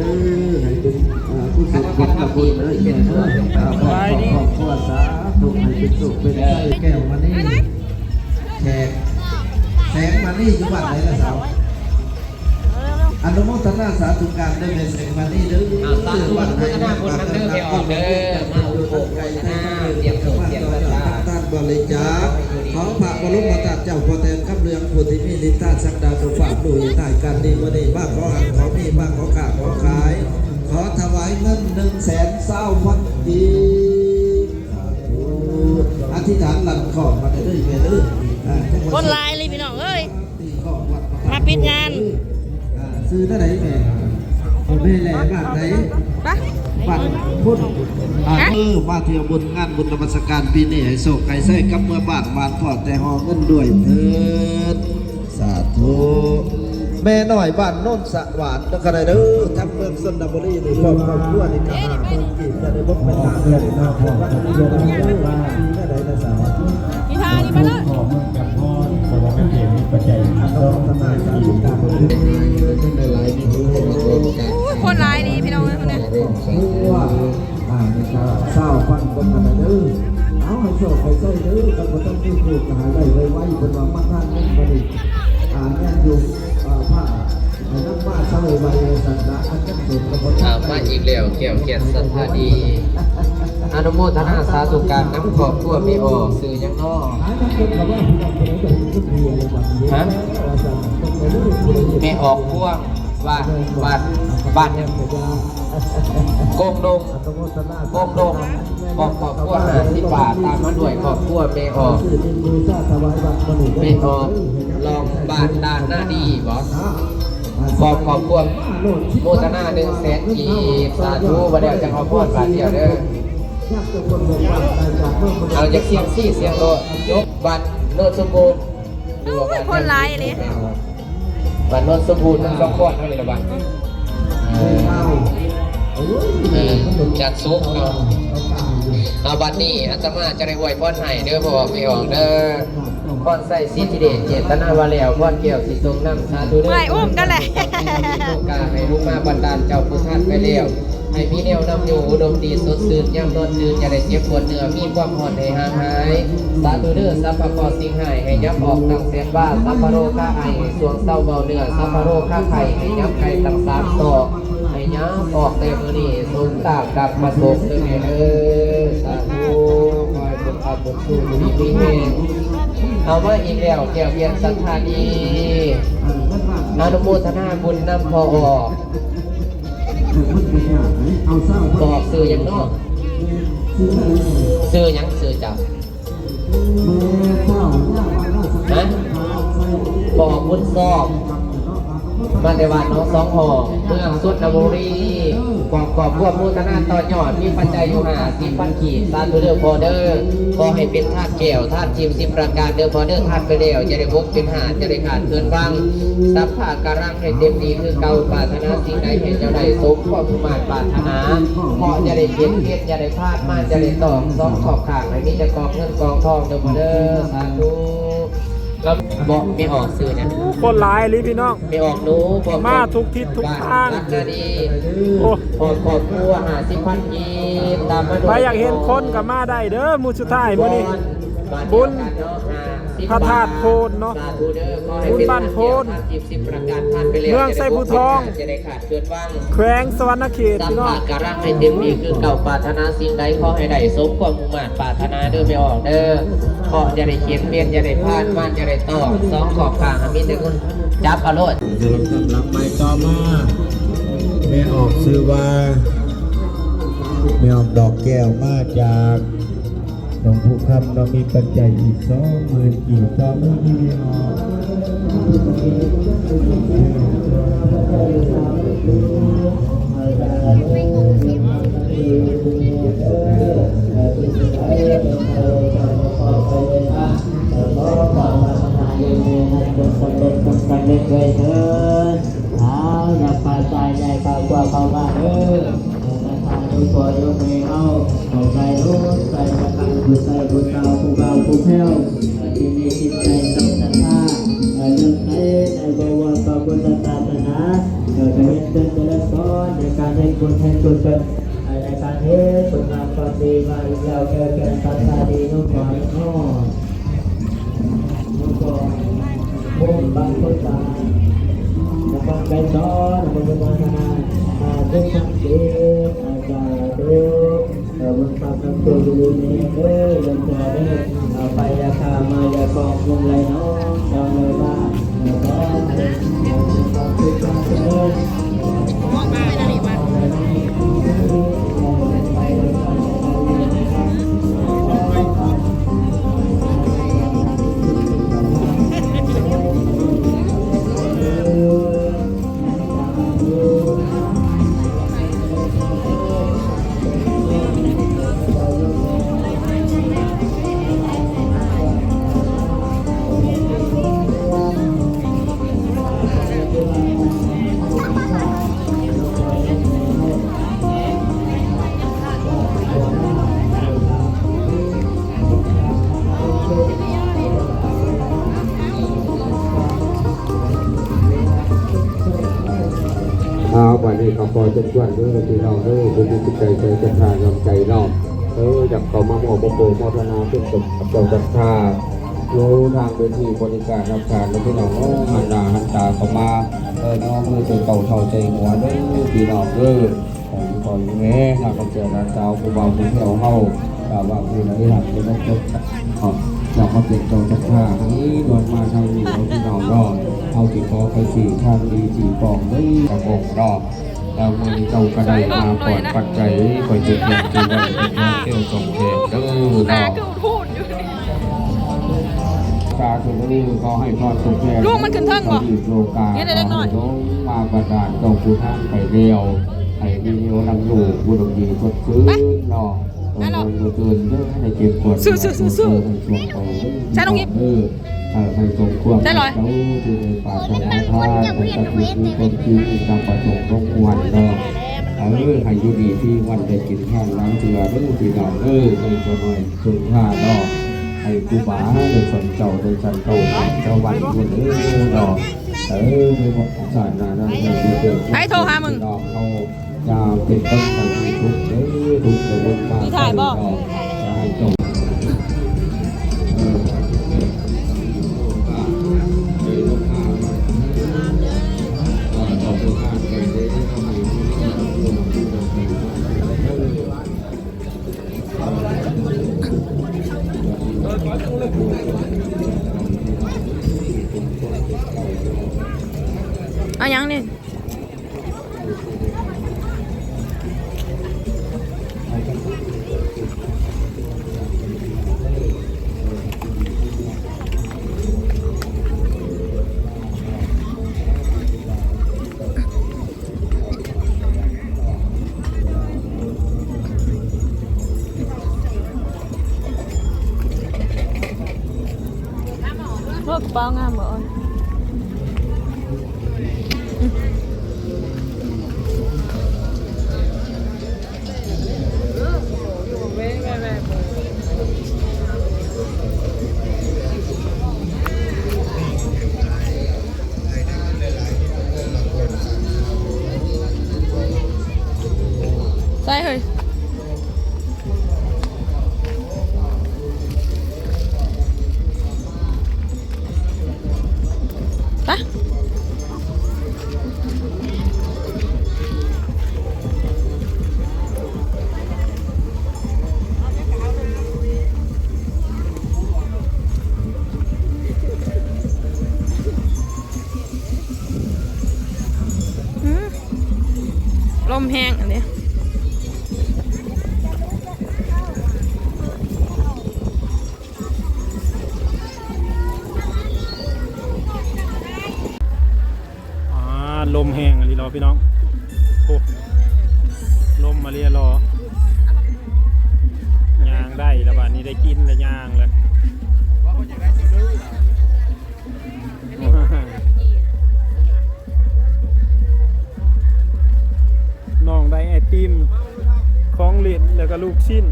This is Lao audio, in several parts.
ເອີ ໃຫ້ເປັນ ອ່າ ກຸສົນຜົນກະບຸນເດີ ອີແມ່ເດີ ອ່າ ຄອບຄົວສາທຸ ໃຫ້ເປັນໂຊກເປັນໄຊ ແກ້ວມະນີ ແຂກ ແສງມະນີ ຢູ່ບ້ານໃດລະສາວ? ອະນຸໂມທະນາສາທຸການເດີແມ່ແສງມະນີເດີ ອ່າ ສາທຸ ອະນຸໂມທະນາບຸນນຳເດີແມ່ອອກເດີ ມາໂອກໂມທະນາ ຕຽມໂຊກຕຽມຊະຕາ ທ່ານບໍລິຈາກ ຂອງພະບໍລົມມະທາດເຈົ້າພໍ່ແຕ້ມຄຳເຫຼືອງ ຜູ້ທີ່ມີລິດທາສັກດານຸພາບ ຮູ້ເຫດຮ້າຍການດີບໍ່ດີ ມາຂໍຫັກຂໍມີ ມາຂໍຄ້າຂໍຂາຍ ຂໍຖວາຍເງິນໜຶ່ງແສນຊາວພັນກີບ ສາທຸ ອະທິຖານຫຼັ້ນຄອມມາເດີແມ່ເດີ ອ່າ ຄົນຫຼາຍເລີຍພີ່ນ້ອງເອີຍ ມາປິດງານ ອ່າ ຊື່ເທົ່າໃດແມ່? ແມ່ແຫຼະ ບ້ານໃດ? ປະ ບ້ານພຸ້ນ ອ່າ ຮະ? ເອີ ມາທ່ຽວບຸນງານບຸນນະມັດສະການປີນີ້ ໃຫ້ໂຊກໃຫ້ໄຊກັບເມືອບ້ານ ໝານພໍ້ແຕ່ຫໍ່ເງິນດ້ວຍເທີດ ສາທຸ ແມ່ນ້ອຍບ້ານໂນນສະຫວານນະຄະເດີ ທັງເມືອງຊົນນະບູລີນີ້ ຄອບຄົວນີ້ກະຫ້າພັນ ທີ່ຈະໄດ້ບົກໄປຕາມເລື່ອງນາວຂອງວັດເຮືອນເຮືອນບ້ານ ມີແນວໃດນະສາວ? ມີທ່ານີ້ມາເລີຍ ພໍ່ເມືອງຈຳພອນ ສະຫວັນນະເຂດ ມີປັດໄຈສອງພັນກີບ ໂອ້ຍ ຄົນຫຼາຍອີ່ຫຼີພີ່ນ້ອງເອີຍ ຄົນນີ້ ຄອບຄົວ ອ່າ ນີ້ກະຊາວພັນຄົນຫັ້ນລະເດີ ເອົາໃຫ້ໂຊກໃຫ້ໄຊເດີ ຄັນບໍ່ທັນຖືກກະໃຫ້ໄດ້ໄວໆ ເພິ່ນວ່າມາທານເງິນບໍ່ໄດ້ ອ່າ ແມ່ນຢູ່ ອ່າ ພະ ໃຫ້ນຳມາຊະໄວໆ ວ່າຊັ້ນນະ ຄັນຍັງໂສດກະບໍ່ທັນ ອ່າ ມາອີກແລ້ວ ແກ້ວແກ່ນສັດທາດີ ອະນຸໂມທະນາສາທຸການນຳຄອບຄົວແມ່ອອກ ຊື່ຫຍັງນໍ? ຮະ? ແມ່ອອກພວງ ບ້ານ ບ້ານ ບ້ານຫຍັງ? ກົງດົງ ກົງດົງ ຄອບ ຄອບຄົວຫ້າສິບບາດ ຕາມມາດ້ວຍຄອບຄົວແມ່ອອກ ແມ່ອອກ ລອງບ້ານດ່ານນາດີບໍ? ຄອບ ຄອບຄົວໂມທະນາໜຶ່ງແສນກີບ ສາທຸ ບໍ່ແລ້ວຈັ່ງເອົາພອນບາດດຽວເດີ ເອົາຈາກສຽງສີ່ສຽງໂລດ ຍົກ ບ້ານໂນນສົມບູນ ໂອ້ຍ ຄົນຫຼາຍອີ່ຫຼີ ບ້ານໂນນສົມບູນ ເມືອງສອງຄອນເຮົານີ້ລະບາດ ເອີ ເອີ ຈັນສຸກເນາະ ເອົາ ບັດນີ້ອາດຕະມາຈະໄດ້ອວຍພອນໃຫ້ເດີ ພໍ່ອອກແມ່ອອກເດີ ພອນໄຊສິດທິເດດ ເຈດຕະນາວ່າແລ້ວ ພອນແກ້ວຊິສົ່ງນຳ ສາທຸເດີ ເມື່ອຍອຸ້ມກັນແຫຼະ ໃຫ້ລູກມາບັນດານເຈົ້າຜູ້ທ່ານໄປແລ້ວ ໃຫ້ມີແນວນຳຢູ່ ອຸດົມດີສົດຊື່ນ ຍາມນອນຕື່ນ ຢ່າໄດ້ເຈັບປວດເນື້ອ ມີຄວາມຮ້ອນໃຫ້ຫ່າງຫາຍ ສາທຸເດີ ສັບພະເຄາະສິ່ງຮ້າຍ ໃຫ້ຫຍັບອອກຕັ້ງແສນວາ ສັບພະໂລຄາໄອ ໃຫ້ຊ່ວງເຊົາເບົາເນື້ອ ສັບພະໂລຄາໄຂ້ ໃຫ້ຫຍັບໄກຕັ້ງສາມສອກ ໃຫ້ຫຍັບອອກແຕ່ມື້ນີ້ ສົມຕາມກັບປະສົງເດີແມ່ເດີ ສາທຸ ຂໍໃຫ້ບຸນຄຳບຸນຊູ່ຢູ່ດີມີແຮງ ເອົາມາອີກແລ້ວ ແກ້ວວຽນສັດທາດີ ອະນຸໂມທະນາບຸນນຳພໍ່ອອກ ບອກຊື່ຫຍັງເນາະ? ຊື່ຫຍັງຊື່ເຈົ້າ? ຮະ? ບອກບຸນຊອບ ມາແຕ່ບ້ານໜອງສອງຫ້ອງ ເມືອງຊົນນະບູລີ ຄອບ ຄອບຄົວໂມທະນາຕໍ່ຍອດ ມີປັດໄຈຢູ່ຫ້າສິບພັນກີບ ສາທຸເດີພໍ່ເດີ ຂໍໃຫ້ເປັນທາດແກ້ວ ທາດທິບສິບປະການເດີພໍ່ເດີ ທາດໄປແລ້ວ ຢ່າໄດ້ບົກເປັນຫາດ ຢ່າໄດ້ຂາດເຂີນວັງ ສັບພະກະລັງ ໃຫ້ເຕັມທີ່ຄືເກົ່າ ປາດຖະໜາສິ່ງໃດໃຫ້ເຈົ້າໄດ້ສົມຄວາມມຸ່ງມາດປາດຖະໜາ ເຄາະຢ່າໄດ້ເຂັດ ເວັນຢ່າໄດ້ພາດ ມານຢ່າໄດ້ຕ້ອງ ສອງຂອບຂ້າງໃຫ້ມີແຕ່ກອງເງິນກອງທອງເດີພໍ່ເດີ ສາທຸ ເນາະ ແມ່ອອກຊື່ຫຍັງ? ໂອ້ ຄົນຫຼາຍອີ່ຫຼີພີ່ນ້ອງ ແມ່ອອກໜູ ມາທຸກທິດທຸກທາງ ໂອ້ ຄອບຄົວຫ້າສິບພັນກີບ ຕາມມາດ້ວຍ ໃຜຢາກເຫັນຄົນກໍມາໄດ້ເດີ ມື້ສຸດທ້າຍມື້ນີ້ ບຸນພະທາດໂພນເນາະ ບຸນບ້ານໂພນ ເມືອງໄຊພູທອງ ແຂວງສະຫວັນນະເຂດ ພີ່ນ້ອງ ກະລັງໃຫ້ເຕັມທີ່ຄືເກົ່າ ປາດຖະໜາສິ່ງໃດຂໍໃຫ້ໄດ້ສົມຄວາມມຸ່ງມາດປາດຖະໜາເດີແມ່ອອກເດີ ເຄາະຢ່າໄດ້ເຂັດ ເວັນຢ່າໄດ້ພາດ ມານຢ່າໄດ້ຕ້ອງ ສອງຂອບຂ້າງໃຫ້ມີແຕ່ເງິນ ຈັບເອົາໂລດ ສຳລັບກຳລັງໃໝ່ຕໍ່ມາ ແມ່ອອກຊື່ວ່າ ແມ່ອອກດອກແກ້ວ ມາຈາກ ຫຼວງປູ່ຄຳເນາະ ມີປັດໄຈອີກສອງໝື່ນກີບ ຕໍ່ມື້ນີ້ເນາະ ເອົາ ຢ່າປາດສາຍໃຫຍ່ ພາພວກເຂົ້າມາເດີ ເອີ ມາທານໂດຍພໍ່ໂດຍແມ່ເຮົາ ໃຫ້ໃສ່ລົດໃສ່ປະກັນ ຜູ້ໃສ່ຜູ້ສາວ ຜູ້ບ່າວຜູ້ແພ້ວ ເອີ ທີ່ມີຈິດໃຈໃສ່ສັດທາ ເອີ ເລື່ອມໃສໃນບໍວອນພະພຸດທະສາສະໜາ ເອີ ກະເຮັດເປັນຈະເລີນພອນ ໃນການເຮັດບຸນເຮັດກຸສົນ ໃນການເຮັດຄຸນງາມຄວາມດີມາອີກແລ້ວ ແກ່ແກ່ສັດທາທີ່ນຸ່ມຂອງເຮົາ ນຸ່ມຂອງວົງບັງຄົນຕາ ນະຄອນໄກສອນ ນະຄອນພັດທະນາ ອາ ສຸກສັນຕິ ອາ ສາທຸ. ເອີ ບຸນພາກນຳໂຊກຢູ່ດີມີແຮງເດີ ເລື່ອງຕົວເດີ ເອີ ໄປຢ່າຂ້າມາຢ່າຄອງ ເງິນໄຫຼນອງ ດອງເລີຍວ່າ ເອີ ຂໍໃຫ້ ເອີ ມີຄວາມສຸກຄວາມຈະເລີນ ເໝາະມາກເລີຍວ່າ ເອົາ ບາດນີ້ກໍຂໍເຊີນຊວນເດີພີ່ນ້ອງເດີ ຜູ້ມີຈິດໃຈໃຈສັດທານ້ຳໃຈເນາະ ເອີ ຢາກເຂົ້າມາມອບໂປໂມທະນາເປັນສົມກັບເຈົ້າສັດທາ ຢູ່ທາງເວທີບໍລິການຮັບທານເດີພີ່ນ້ອງເອີຍ ຫັນໜ້າຫັນຕາເຂົ້າມາ ເອີ ຍໍມືໃສ່ເຂົ້າເທົ້າໃສ່ຫົວເດີພີ່ນ້ອງເອີຍ. ຂໍຢູ່ດີມີແຮງນະ ກັບເຈົ້າຫຼານສາວຜູ້ບ່າວຜູ້ແພ້ວເຮົາ ຖ້າວ່າຜູ້ໃດຮັກເປັນອົກເປັນໃຈ ເຈົ້າມາເປັນເຈົ້າສັດທາໃຫ້ດ່ວນມາທາງນີ້ເນາະພີ່ນ້ອງເນາະ ເຮົາຊິຂໍໄປທີ່ທາງດີທີ່ປ້ອງເດີຕາກົງເນາະ ແລ້ວມື້ນີ້ເຈົ້າກໍໄດ້ມາກ່ອນປັດໄຈ ຂ້ອຍຈະເກັບໄວ້ເປັນທາງແກ້ວສອງແຂນເດີເນາະ. ສາທຸເດີ ຂໍໃຫ້ພອນຕົກແທນ ລູກມັນຂຶ້ນເທິງບໍ່? ເຮັດໃຫ້ເດັກນ້ອຍ ລົງມາບັນດານເຈົ້າຜູ້ທາງໄປແລ້ວ ໃຫ້ມີແນວນຳໂລກບຸນດີສົດຊື່ນເນາະ ເອີ ໃຫ້ເກັບກວດ ໃສ່ລົງຮີບ ເອີ ໃຫ້ສົມຄວາມເຈົ້າທີ່ໄດ້ປາດຖະໜາທານ ໃຫ້ກັບທີ່ມີຄວາມຈິງຕາມປະສົງສົມຄວນເນາະ ເອີ ໃຫ້ຢູ່ດີມີວັນໄດ້ກິນທານຫຼາຍເທື່ອເດີພີ່ນ້ອງເອີຍ ໃຫ້ພໍ່ນ້ອຍ ເພິ່ງພາເນາະ ໃຫ້ຄູບາໄດ້ສົນເຈົ້າໄດ້ສັນເຈົ້າສາມສະຫວັນພຸ້ນເດີເນາະ ເອີ ໃນຊາດໜ້ານັ້ນເດີ ໃຜໂທຫາມຶງ ພີ່ນ້ອງເຮົາຢ່າເປັນຄົນທີ່ທຸກເດີ ທຸກໃນວົງການໄປເນາະ ຢ່າໃຫ້ເຈົ້າ ເອົາຫຍັງນີ້? ໂອ້ ກະເປົາງາມບໍ່ອອນ. ໃສ່ເຮີ້ຍ. ໄປ ອືມ ລົມແຮງອັນນີ້. ອ່າ ລົມແຮງອີ່ຫຼີເນາະພີ່ນ້ອງ. ໂອ້ ລົມມາເລຍລໍ ຍ່າງໄດ້ລະບາດນີ້ ໄດ້ກິນລະຍ່າງລະ. ນ້ອງໄດ້ໄອຕິມ ຂອງຫຼິ້ນ ແລ້ວກໍລູກຊິ້ນ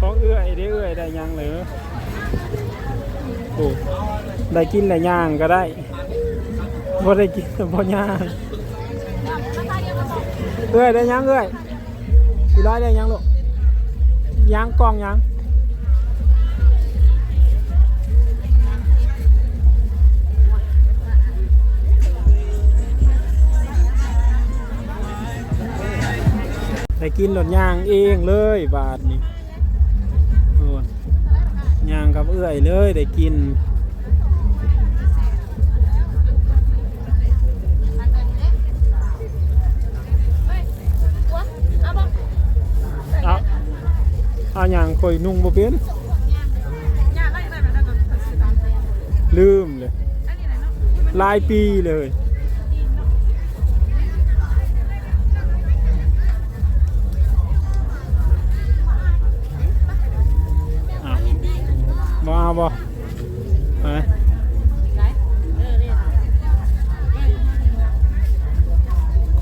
ຂອງເອື້ອຍເດ້. ເອື້ອຍໄດ້ຫຍັງເລີ? ໂອ້ ໄດ້ກິນໄດ້ຍ່າງກໍໄດ້. ບໍ່ໄດ້ກິນ ບໍ່ຍ່າງ. ເອື້ອຍ ໄດ້ຫຍັງເອື້ອຍ? ອີຫຼ້ອຍ ໄດ້ຫຍັງລູກ? ຫຍັງ ກ່ອງຫຍັງ? ໄດ້ກິນໂລດ ຍ່າງເອງເລີຍບາດນີ້. ໂອ້ຍ ຍ່າງກັບເອື້ອຍເລີຍ ໄດ້ກິນ. ເອົາ ເອົາຫຍັງ? ຂ້ອຍນຸ່ງບໍ່ເປັນ ລືມເລີຍ ຫຼາຍປີເລີຍ. ອ້າວ ບໍ່ເອົາບໍ່? ໄປ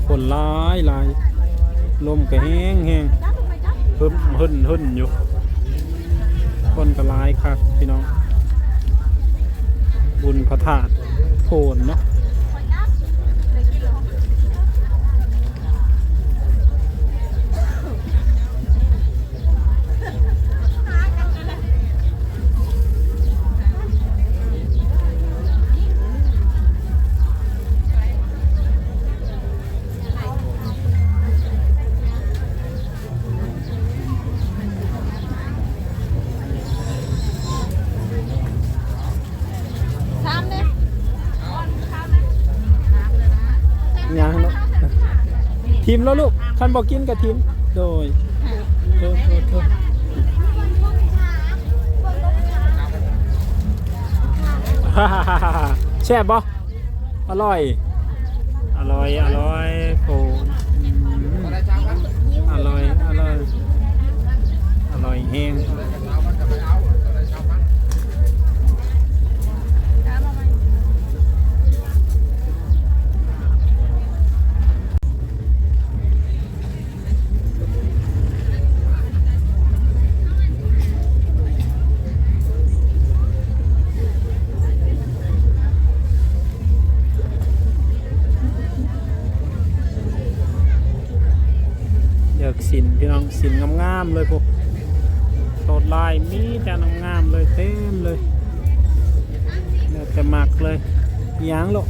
ຄົນຫຼາຍຫຼາຍ ລົມກໍແຮງແຮງ ຮຶ້ນຮຶ້ນຮຶ້ນຢູ່. ຄົນກໍຫຼາຍຄັກພີ່ນ້ອງ ບຸນພະທາດໂພນເນາະ. ຫຍັງເນາະ? ຖິ້ມແລ້ວລູກ ຄັນບໍ່ກິນກໍຖິ້ມ. ໂດຍ ໂທດ ໂທດ ໂທດ. ແຊບບໍ່? ອະລ່ອຍ ອະລ່ອຍ ອະລ່ອຍ ໂອ້ ອືມ ອະລ່ອຍ ອະລ່ອຍ ອະລ່ອຍແຮງ. ເລືອກສິ້ນພີ່ນ້ອງ ສິ້ນງາມໆເລີຍພຸ້ນ ໂຕດລາຍມີແຕ່ງາມໆເລີຍ ເຕັມເລີຍ ແລ້ວແຕ່ມັກເລີຍ. ອີຫຍັງໂລະ?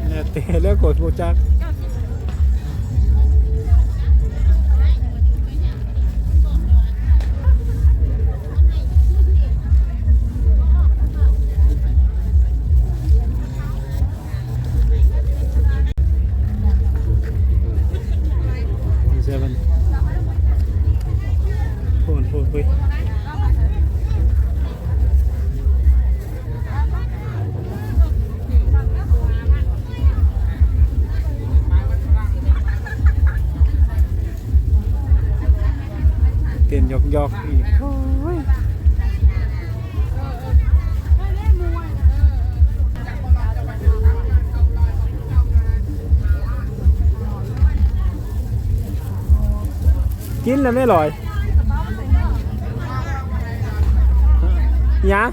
ແລ້ວແຕ່ແລ້ວ ຂ້ອຍບໍ່ຈັກ. ເຕັ້ນຢອກໆອີກ ໂອ້ຍ. ກິນແລ້ວແມ່ຫຼອຍ ຫຍັງ?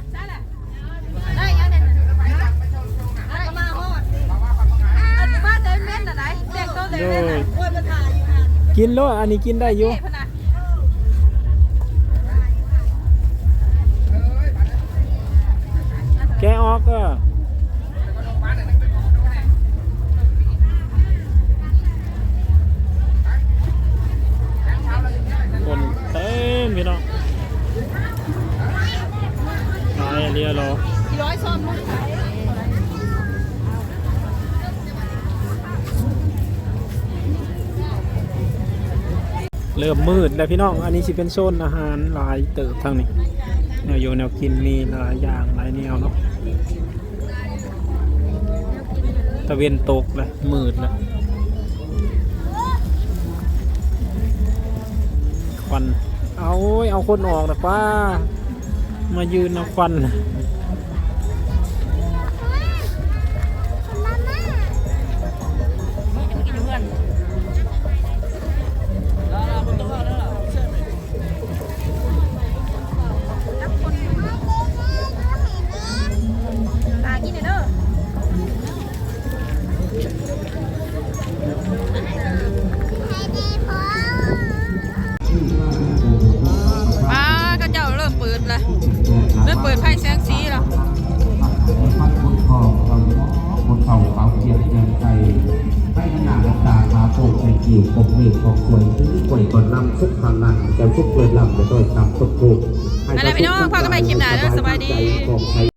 ກິນໂລດ ອັນນີ້ກິນໄດ້ຢູ່. ແກະອອກ ເອີ ຄົນເຕັມພີ່ນ້ອງ ຫຼາຍອີ່ຫຼີເນາະ. ເລີ່ມມືດແລ້ວພີ່ນ້ອງ ອັນນີ້ຊິເປັນໂຊນອາຫານຫຼາຍເຕີບທາງນີ້ ແນວຢູ່ແນວກິນມີຫຼາຍຢ່າງຫຼາຍແນວເນາະ. ຕາເວັນຕົກແລ້ວ ມືດແລ້ວ ຄວັນ ເອົາ ເອົາຄົນອອກນະປ້າ ມາຢືນເອົາຄວັນ. ເອີ ເອີ ບໍ່ຕ້ອງເວົ້າແລ້ວ ແຊບ ຢູ່ພວກນີ້ພວກຄວຍ ຄືໄວ້ກ່ອນລຳ ສຸກຜ່ານນັ້ນ ແຕ່ສຸກເກີດລຳ ແຕ່ດ້ອຍຕ່ຳຕົກທຸກ ໃຫ້ ນັ້ນແຫຼະ ພີ່ນ້ອງ ພບກັນໃໝ່ຄລິບໜ້າເດີ ສະບາຍດີ ຂອງໄທ